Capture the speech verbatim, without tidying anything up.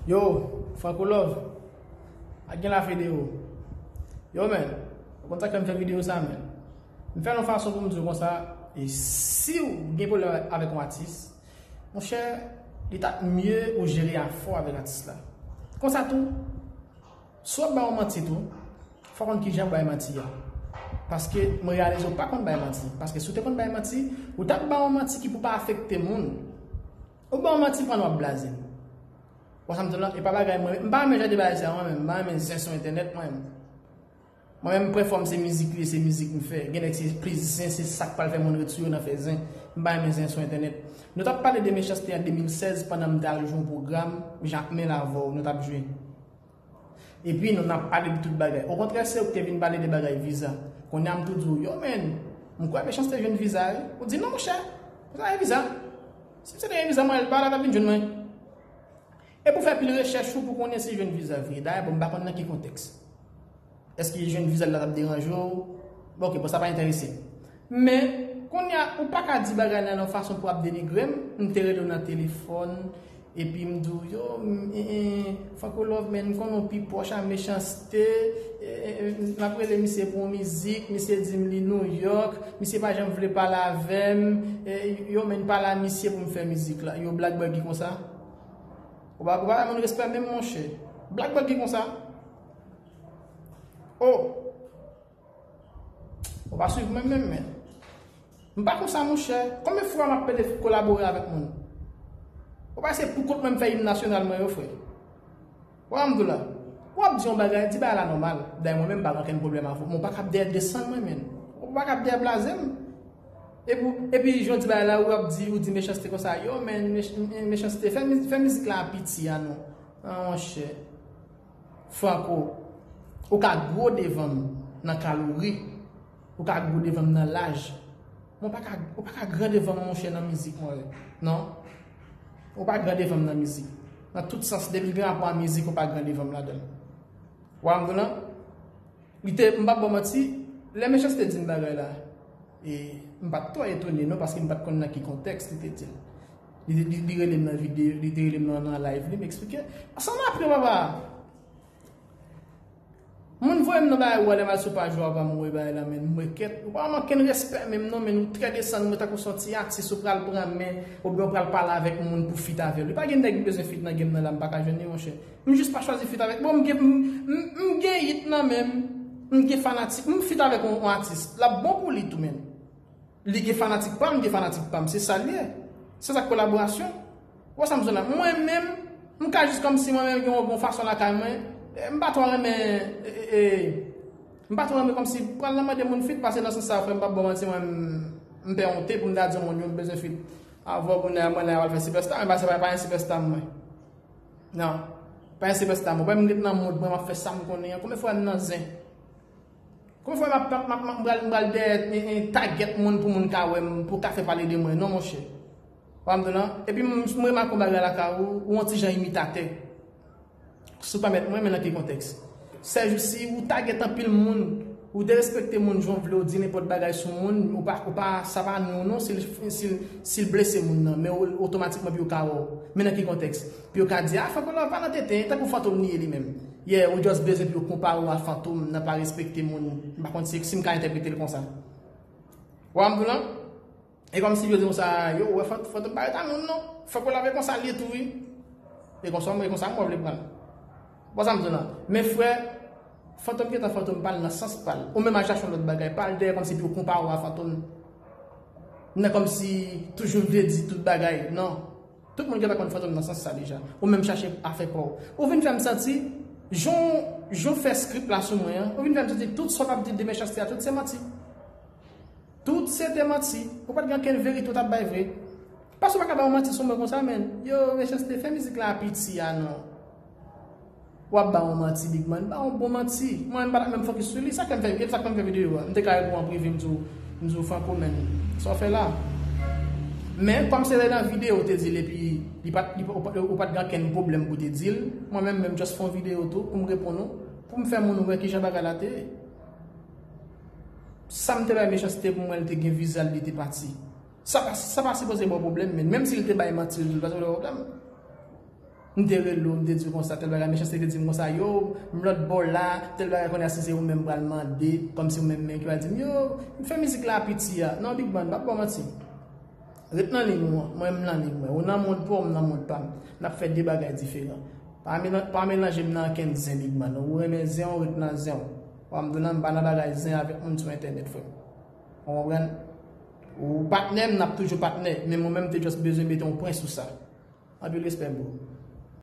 Yo, Franco Love, ak gen la fede yo. Yo, men, ou konn sa k fè m fè videyo sa, men. M fè l yon fason pou m di w konsa, e si w gen pwoblèm avèk yon atis, monchè, li t ap mye ou jere afè w avèk atis la. Konsa tou, si w ap ba yon manti tou, fò w konn kijan w bay manti a. Paske mwen reyalize w pa konn bay manti. Paske si w te konn bay manti, ou t ap ba yon manti ki pou pa afekte moun. Ou ba yon manti pandan w ap blaze m. Wè sa m di w la? E pa bagay mwen, m pa renmen jan de bagay sa, mwen menm. M pa renmen zen sou entènèt, mwen menm. Mwen menm, m pran fòm se mizik li, se mizik m fè. Gen nèg se plis zen, se sa k pral fè moun ret sou yo nan fè zen. M pa renmen zen sou entènèt. Nou t ap pale de Mechanste an de mil sèz pandan m t al jwe yon pwogram, Jakmèl avè w, nou t ap jwe. Epi nou n ap pale de tout bagay. Okontrè, se ou ki te vin pale de bagay viza. Kounye a m tou di w, yo, men, m kwè Mechanste jwenn viza, wi. Ou di, non, monchè, sa e viza. Si m se te gen viza, mwen, l pa la t ap vin jwenn mwen. E pou fè pil rechèch ou pou konnen si l jwenn viza vre. Dayè, bon, m pa konn nan ki kontèks. Èske jwenn viza la t ap deranje w? Bon, ok, bon, sa pa enterese m. Men, kounye a, ou pa ka di bagay la nan yon fason pou ap denigre m. M te rele w nan telefòn, epi m di w, yo, m, e, e, Franco Love, men, m konnen w pi pwòch a Mechanste, e, e, e, m ap rele misye pou yon mizik, misye di m li Nouyòk, misye pa janm vle pale avè m, e, yo, men, pale a misye pou m fè mizik la. Yo, Black Buggy konsa? Ou pa, ou pa bay moun respè menm, monchè. Black Buggy konsa? Oh! Ou pa swiv mwen menm, men. M pa konsa, monchè. Konbyen fwa m ap pede kolabore avèk moun? Ou pa se pou kont mwen m fè im nasyonal mwen yo, frè? Ou pa m di w la. W ap di yon bagay, di bagay la nòmal. Dayè, mwen menm, m pa gen okenn pwoblèm avè w. Men w pa kab dèyè desann mwen, men. Ou pa kab dèyè blaze m. Epi, epi jan w di bagay la, w ap di, ou di Mechanste konsa. Yo, men, Mech-, Mechanste, fè, miz- fè mizik la piti a non. Ah, monchè. Franco, ou ka gwo devan m nan kalori, ou ka gwo devan m nan laj, men ou pa ka, ou pa ka gran devan m, monchè, nan mizik mwen, non. Ou pa gran devan m nan mizik. Nan tout sans, depi l gen rapò a mizik, ou pa gran devan m ladan l. Ou pa konprann? Li te, m p ap ba w manti, lè Mechanste di m bagay la, e m pa t twò etone non, paske m pa t konn nan ki kontèks li te di l. Li, li, li rele m nan videyo, li te rele m nan, nan live li, m eksplike. Ansanm apre, papa, moun voye m nan bagay ou a, lè m al sou paj ou a, pa m wè bagay la, men m wè kèt. Ou pa manke n respè menm non, men ou trè desann mwen tankou se yon ti atis, ou pral pran men, oubyen ou pral pale avèk moun pou feat avè l. Li pa gen nèg m bezwen feat nan game nan la, m pa ka jwenn li, monchè. M jis pa chwazi feat avèk. Bon, m gen, m, m, m gen hit nan men m. M gen fanatik. M feat avèk yon, yon atis. L ap bon pou li tou, men. Li gen fanatik pa m, m gen fanatik pa m. Se sa l ye. Se sa k kolaborasyon. Ou wè sa m di w la? Mwen menm, m ka jis kòmsi mwen menm gen yon bon fason lakay mwen. E, m pa twò renmen, e, e, e, m pa twò renmen kòmsi pral nan mande moun feat, paske nan sans sa, frè m, m p ap ba w manti, mwen, m, m pè onte pou m ta di yon moun, yo, m bezwen feat avè w, pou mwen la, mwen la, pral fè sipèsta, men paske pa, pa yon sipèsta mwen. Non. Pa yon sipèsta mwen. Mwen, m ret nan mond mwen, m ap fè sa m konnen an. Konbyen fwa m nan zen? Konbyen fwa m ap, m ap, m ap, m ap, m pral, m pral dèyè, e, e, tagèt moun pou moun ka wè m, pou ka fè pale de mwen? Non, monchè. Ou pa m di w la? Epi m, m remake yon bagay lakay ou, ou yon ti jan imitatè. Si w pèmèt mwen, men nan ki kontèks? Sèjousi, ou tagèt anpil moun, ou derespekte moun jan w vle, ou di nenpòt bagay sou moun, ou pa, ou pa, sa pa nou non, si l, si l, si l blese moun nan, men o-, otomatikman pou yo ka wè w. Men nan ki kontèks? Pou yo ka di, a, Franco Love pa nan tenten, tankou Fantom li ye li menm. Yeah, ou just bezwen pou yo konpare w a Fantom, nan pa respekte moun. M pa konn si, si m ka entèprete l konsa. Ou pa m di w la? E kòmsi yo di konsa, yo, ou wè Fant-, Fantom pa ret a moun non. Fòk ou lave konsa l ye tou, wi. E konsa, e konsa, mwen vle pran l. Bon, sa m di w la. Men frè, Fantom gentan Fantom pa l nan sans pa l. Ou menm al chache yon lòt bagay. Pa al dèyè kòmsi pou yo konpare w a Fantom. Nan kòmsi toujou vle di tout bagay. Non. Tout moun gentan konn Fantom nan sans sa deja. Ou menm chache afè pa w. Ou vin fè m santi, jan w, jan w fè script la sou mwen an, ou vin fè m santi tout sa w ap di de Mechanste a, tout se manti. Tout se te manti. Ou pa t gen okenn verite ou t ap bay vre. Paske ou pa ka bay yon manti sou mwen konsa, men. Yo, Mechanste, fè mizik la piti a non. W ap ba yon manti, Big Man. Ba yon bon manti. Mwen, m pa t ap menm fokis sou li. Sa k fè m fè, sa k fè m fè videyo a. M te ka reponn an prive, m di w, m di w, Franco, men, sa w fè la? Men, kòm se te nan videyo ou te di l, epi li pa t, li pa, ou pa, ou pa t gen okenn pwoblèm pou te di l, mwen menm, menm just fè yon videyo tou pou m reponn ou, pou m fè moun wè kijan bagay la te ye. Sa m te bay Mechanste pou mwen, li te gen viza l, li te pati. Sa pa, sa pa sipoze ba w pwoblèm, men menm si l te bay manti, li pa sipoze ba w pwoblèm. M te rele w, m te di w konsa, tèl bagay, Mechanste te di m konsa, yo, m lòt bò la, tèl bagay, kounye a si se ou menm m pral mande, kòmsi ou menm menm ki pral di m, yo, m fè mizik la piti a. Non, Big Man, m p ap ba w manti. Ret nan liy ou an, mwen m nan liy mwen. Ou nan mond pa w, m nan mond pa m. N ap fè de bagay diferan. Pa melanje m nan ankenn zen, Big Man. Ou renmen zen w, ret nan zen w. W ap m di w nan, m pa nan bagay zen avèk moun sou entènèt, frè m. Ou konprann? Ou patnè m, n ap toujou patnè. Men mwen menm, m te just bezwen mete yon pwen sou sa. Anpil respè, bro.